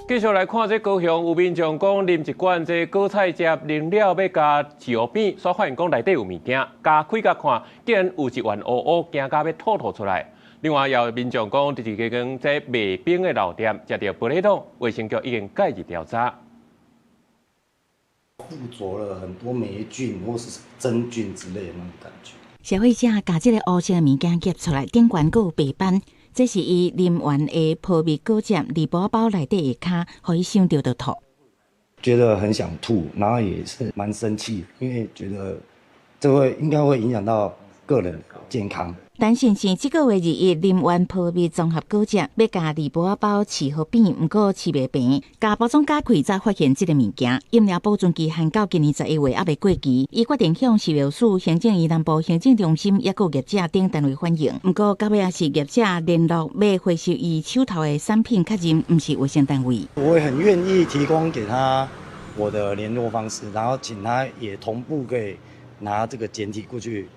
繼續來看這高雄有民眾講，啉一罐這果菜汁，啉了欲共飼予扁，煞發現講內底有物件，咬開共看，竟然有一丸烏烏，驚甲欲吐吐出來。另外，也有民眾講，佇一間這賣冰的老店，食著保麗龍，衛生局已經介入調查。附着了很多黴菌或是真菌之類的那種感覺。消費者共這個烏色的物件夾出來，頂懸閣有白斑，這是伊啉完的波蜜果汁鋁箔包內底的跤，予伊想著就吐。覺得很想吐，然後也是蠻生氣，因為覺得這會應該會影響到個人健康。陳先生這個月21啉完波蜜綜合果汁，欲共鋁箔包飼予扁，毋過飼袂平，共包裝咬開才發現這個物件。飲料保存期限到今年11月，猶未過期。伊決定向食藥署、行政院南部行政中心，抑閣業者等單位反映。毋過到尾也是業者聯絡欲回收伊手頭的產品，確認毋是衛生單位。我會很願意提供給他我的聯絡方式，然後請他也同步可以拿這個檢體過去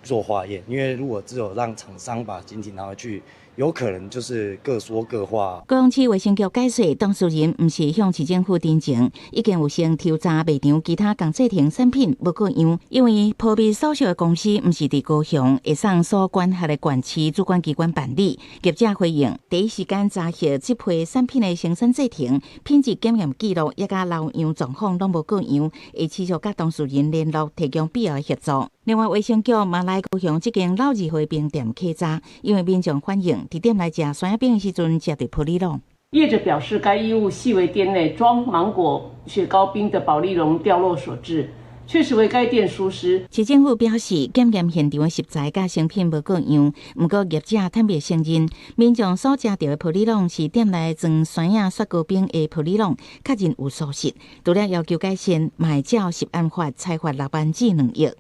做化驗，因為如果只有讓廠商把檢體拿回去，有可能就是各說各話。高雄市衛生局解釋，當事人毋是向市政府陳情，已經有先抽查賣場其他仝製程產品無過樣，因為波蜜所屬的公司毋是佇高雄，會送所管轄的縣市主管機關辦理。業者回應，第一時間查核這批產品的生產製程、品質檢驗記錄，抑佮留樣狀況攏無過樣，會持續佮當事人聯絡，提供必要的協助。另外，衛生局嘛來高雄這間老字號冰店稽查，因為民眾反映，佇店內食酸仔冰的時陣，食著保麗龍。業者表示，該異物係為店內裝芒果雪糕冰的保麗龍掉落所致，確實為該店疏失。市政府表示，檢驗現場的食材佮成品無過樣，毋過業者坦白承認，民眾所食著的保麗龍是店內裝酸仔雪糕冰的保麗龍，確認有疏失，除了要求改善，嘛會照食安法裁罰6萬至2億。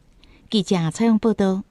記者採訪報道。